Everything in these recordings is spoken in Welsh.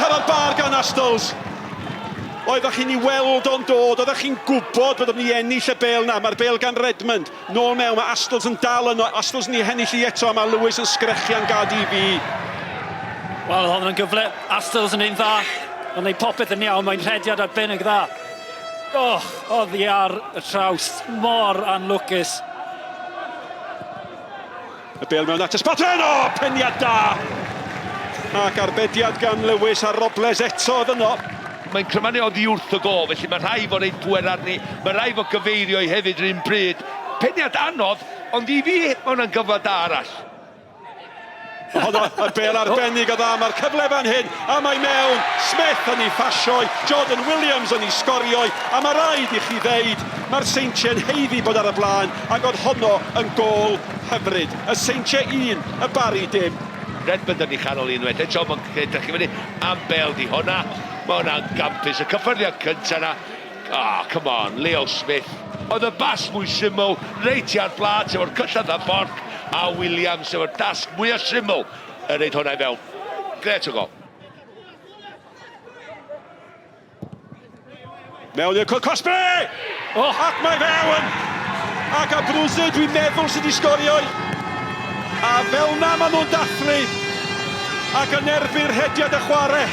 taro'r bar gan Astles. Oeddech chi'n ei weld o'n dod, oeddech chi'n gwybod bod o'n i ennill y bêl 'na. Mae'r bêl gan Redmond, nôl mewn, mae Astles yn dal yno, Astles yn ei hennill hi eto a mae Lewis yn sgrechian gad i fi. Wel, oedd hon yn gyfle, Astles yn un dda, ond wneud popeth yn iawn, mae'n rhediad arbennig dda. Oh, oddi ar y trawst, mor anlwcus. Y bêl mewn at y sbotyn, o, peniad da! Ac arbediad gan Lewis a Robles eto oedd yno. Mae'n crymanu oddi wrth y gôl, felly mae rhaid fod reit pŵer arni, mae rhaid fod gyfeirio i hefyd yr un pryd. Peniad anodd, ond i fi, mae hwnna'n gyfle da arall. Honno, y bêl arbennig o dda, mae'r cyfle fan hyn, a mae mewn, Smith yn ei phasio, Jordan Williams yn ei sgorio, a mae rhaid i chi ddeud, mae'r Seintiau'n haeddu bod ar y blaen, ac oedd honno yn gôl hyfryd. Y Seintiau un, y Barri dim. Redmond yn ei chanol unwaith eto, mae'n edrych i fyny am bêl di honna. Mae hwnna'n gampus, y cyffyrddiad cynta 'na. Oh, come on, Leo Smith. Oedd y bas mwy syml, reit i ar blât efo'r cyllell a fforc, a Williams efo'r dasg mwyaf syml yn reid hwnna i fewn. Gret o gol. Mewn i'r cwrt cosbi! Oh. Ac mae fewn! Ac Abruzzi, dwi'n meddwl sydd wedi sgorio. A fel na maen nhw'n dathlu. Ac yn erbyn rhediad y chwarae.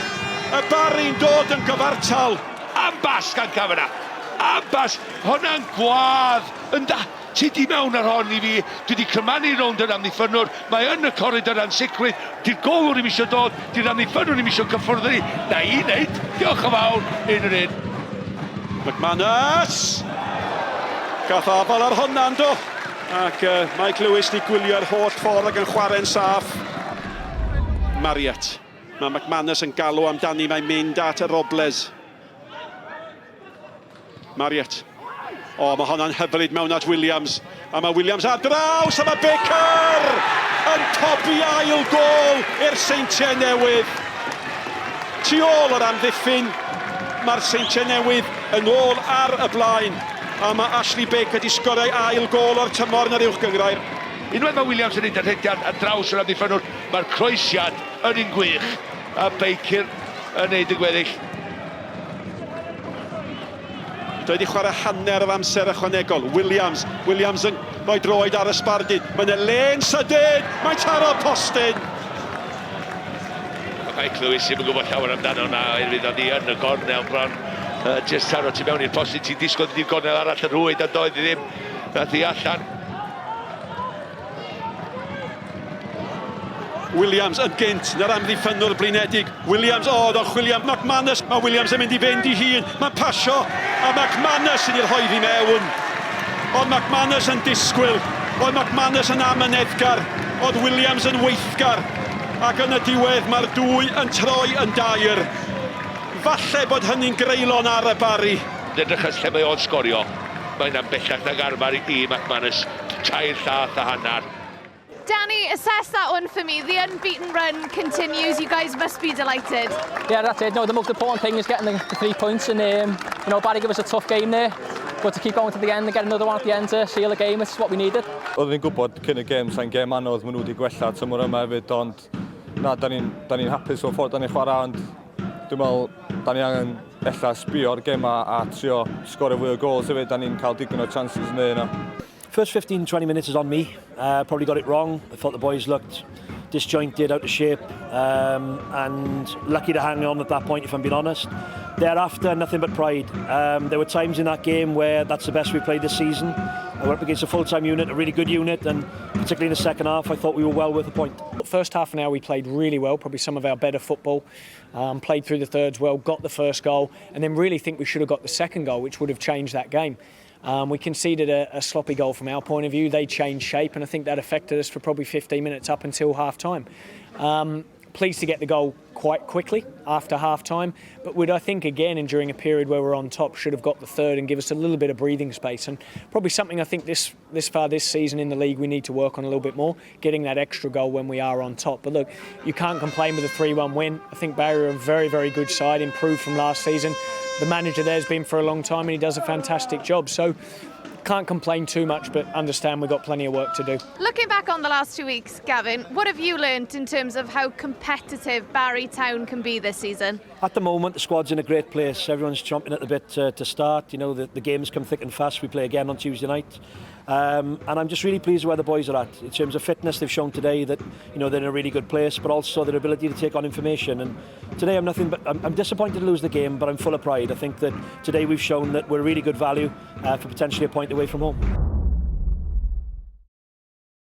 Y Barri'n dod yn gyfartal. Am bas gan Kavanagh! Am bas! Honna'n gwadd! Ynda! Ti di mewn ar hon i fi! Dwi di crymanu rownd yr amddiffynnwr, mae yn y coridor ansicrwydd, di'r golwr ddim isio dod, di'r amddiffynnwr ddim isio cyffwrdd hi, na i neud! Diolch yn fawr, un yr un. McManus! Gath afal ar honna, yndo? Ac uh, Mike Lewis di gwylio'r holl ffordd ac yn chwarae'n saff. Marriott. Mae McManus yn galw amdani, mae'n mynd at y Robles. Marriott. O, mae honna'n hyfryd mewn at Williams. A mae Williams ar draws, a mae Baker yn pobi ail gôl i'r Seintiau Newydd. Tu ôl yr amddiffyn, mae'r Seintiau Newydd yn ôl ar y blaen. A mae Ashley Baker wedi sgorio ail gôl o'r tymor yn yr Uwch Gynghrair. Unwaith mae Williams yn neud y rhediad ar draws yr amddiffynnwr, mae'r croesiad yn un gwych, a Baker yn neud y gweddill. Dwi wedi chwarae hanner yr amser ychwanegol. Williams, Williams yn rhoi droed ar y sbardun. Mae'n y le'n sydyn! Mae'n taro postyn! Mae Mike Lewis ddim yn gwybod llawer amdano na, oherwydd oedd hi yn y gornel bron. Uh, just taro tu mewn i'r postyn, ti'n disgwyl i'r gornel arall yn rhwyd, ond doedd hi ddim. Nath hi allan. Williams yn gynt na'r amddiffynnwr blinedig. Williams, o, oedd o'n chwilio am McManus. Mae Williams yn mynd i fynd i hun. Mae'n pasio, a McManus sydd i'r hoeddi mewn. Oedd McManus yn disgwyl. Oedd McManus yn amyneddgar. Oedd Williams yn weithgar. Ac yn y diwedd, mae'r dwy yn troi yn dair. Falle bod hynny'n greulon ar y Barri. Edrychais lle mae o'n sgorio. Mae hynna'n bellach nag arfer i McManus. Tair llath a hanner. Danny, assess that one for me. The unbeaten run continues. You guys must be delighted. Yeah, that's it. No, the most important thing is getting the, the three points and, um, you know, Barry gave us a tough game there. But to keep going to the end and get another one at the end to seal the game, it's what we needed. Oeddwn i'n gwybod cyn y gêm sa'n gêm anodd, maen nhw wedi gwella tymor yma hefyd, ond na, da ni'n ni hapus o'r ffordd da ni'n chwarae, ond dwi'n meddwl da ni angen ella sbio ar gema a trio sgorio fwy o goals hefyd, da ni'n cael digon o chances yn yna. First 15, 20 minutes is on me. Uh, probably got it wrong. I thought the boys looked disjointed, out of shape, um, and lucky to hang on at that point, if I'm being honest. Thereafter, nothing but pride. Um, there were times in that game where that's the best we played this season. I went up against a full-time unit, a really good unit, and particularly in the second half, I thought we were well worth a point. First half an hour, we played really well, probably some of our better football. Um, played through the thirds well, got the first goal, and then really think we should have got the second goal, which would have changed that game. Um, we conceded a, a sloppy goal from our point of view. They changed shape, and I think that affected us for probably 15 minutes up until half time. Um, pleased to get the goal quite quickly after half time, but would I think again, and during a period where we're on top, should have got the third and give us a little bit of breathing space. And probably something I think this this far this season in the league we need to work on a little bit more, getting that extra goal when we are on top. But look, you can't complain with a 3-1 win. I think Barry are a very, very good side, improved from last season. The manager there's been for a long time and he does a fantastic job. So Can't complain too much, but understand we've got plenty of work to do. Looking back on the last 2 weeks, Gavin, what have you learnt in terms of how competitive Barry Town can be this season? At the moment, the squad's in a great place. Everyone's chomping at the bit to start. The games come thick and fast. We play again on Tuesday night. And I'm just really pleased where the boys are at. In terms of fitness, they've shown today that they're in a really good place, but also their ability to take on information. And today I'm nothing but, I'm disappointed to lose the game, but I'm full of pride. I think that today we've shown that we're really good value for potentially a point away from home.